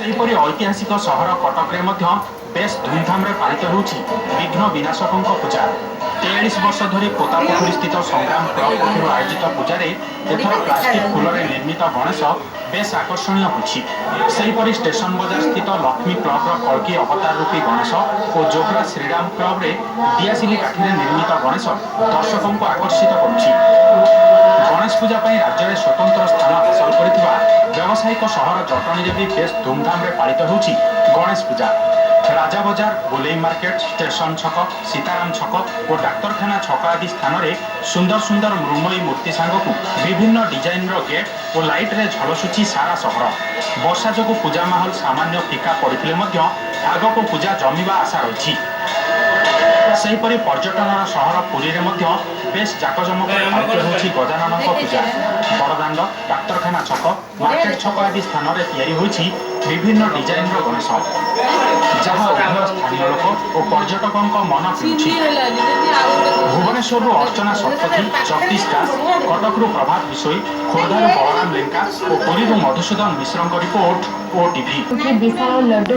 ସେହିପରି ଐତିହାସିକ ସହର କଟକରେ ମଧ୍ୟ ବେଶ୍ ଧୁମଧାମରେ ପାଳିତ ହେଉଛି ବିଘ୍ନ ବିନାଶକଙ୍କ ପୂଜା। 43 ବର୍ଷ ଧରି ପୋତାପୋଖରୀ ସ୍ଥିତ ସଂଗ୍ରାମ କ୍ଲବ ପକ୍ଷରୁ ଆୟୋଜିତ ପୂଜାରେ ଏଥର ପ୍ଲାଷ୍ଟିକ ଫୁଲରେ ନିର୍ମିତ ଗଣେଶ ବେଶ୍ ଆକର୍ଷଣୀୟ ହୋଇଛି। ସେହିପରି ଷ୍ଟେସନ ବଜାର ସ୍ଥିତ ଲକ୍ଷ୍ମୀ କ୍ଲବର କଳ୍କୀ ଅବତାର ରୂପୀ ଗଣେଶ ଓ ଯୋବ୍ରା ଶ୍ରୀରାମ କ୍ଲବରେ ଦିଆସିଲି କାଠିରେ ନିର୍ମିତ ଗଣେଶ ଦର୍ଶକଙ୍କୁ ଆକର୍ଷିତ କରୁଛି। ଗଣେଶ ପୂଜା ପାଇଁ ରାଜ୍ୟରେ ସ୍ୱତନ୍ତ୍ର ସ୍ଥାନ ହାସଲ କରିଥିବା ବ୍ୟବସାୟିକ ସହର ଜଟଣୀରେ ବି ବେଶ୍ ଧୁମଧାମରେ ପାଳିତ ହେଉଛି ଗଣେଶ ପୂଜା। ରାଜାବଜାର, ଗୋଲେଇ ମାର୍କେଟ, ଷ୍ଟେସନ ଛକ, ସୀତାରାମ ଛକ ଓ ଡାକ୍ତରଖାନା ଛକ ଆଦି ସ୍ଥାନରେ ସୁନ୍ଦର ସୁନ୍ଦର ମୃଣ୍ମୟୀ ମୂର୍ତ୍ତି ସାଙ୍ଗକୁ ବିଭିନ୍ନ ଡିଜାଇନର ଗେଟ୍ ଓ ଲାଇଟ୍ରେ ଝଲସୁଛି ସାରା ସହର। ବର୍ଷା ଯୋଗୁଁ ପୂଜା ମାହୋଲ ସାମାନ୍ୟ ଫିକା ପଡ଼ିଥିଲେ ମଧ୍ୟ ଆଗକୁ ପୂଜା ଜମିବା ଆଶା ରହିଛି। ସେହିପରି ପର୍ଯ୍ୟଟନର ସହର ପୁରୀରେ ମଧ୍ୟ ବେଶ୍ ଜାକଜମକରେ ପାଳିତ ହେଉଛି ଗଜାନନଙ୍କ ପୂଜା। ବଡ଼ଦାଣ୍ଡ, ଡାକ୍ତରଖାନା ଛକ, ମାର୍କେଟ ଛକ ଆଦି ସ୍ଥାନରେ ତିଆରି ହୋଇଛି ବିଭିନ୍ନ ଡିଜାଇନର ଗଣେଶ, ଯାହା ଉଭୟ ସ୍ଥାନୀୟ ଲୋକ ଓ ପର୍ଯ୍ୟଟକଙ୍କ ମନ କିଣୁଛି। ଭୁବନେଶ୍ୱରରୁ ଅର୍ଚ୍ଚନା ଶତପଥୀ, ଜଗଦୀଶ ଦାସ, କଟକରୁ ପ୍ରଭାତ ବିଷୋଇ, ଖୋର୍ଦ୍ଧାରୁ ବଳରାମ ଲେଙ୍କା ଓ ପୁରୀରୁ ମଧୁସୂଦନ ମିଶ୍ରଙ୍କ ରିପୋର୍ଟ, ଓଟିଭି। ବିଶାଳ ଲଡୁ।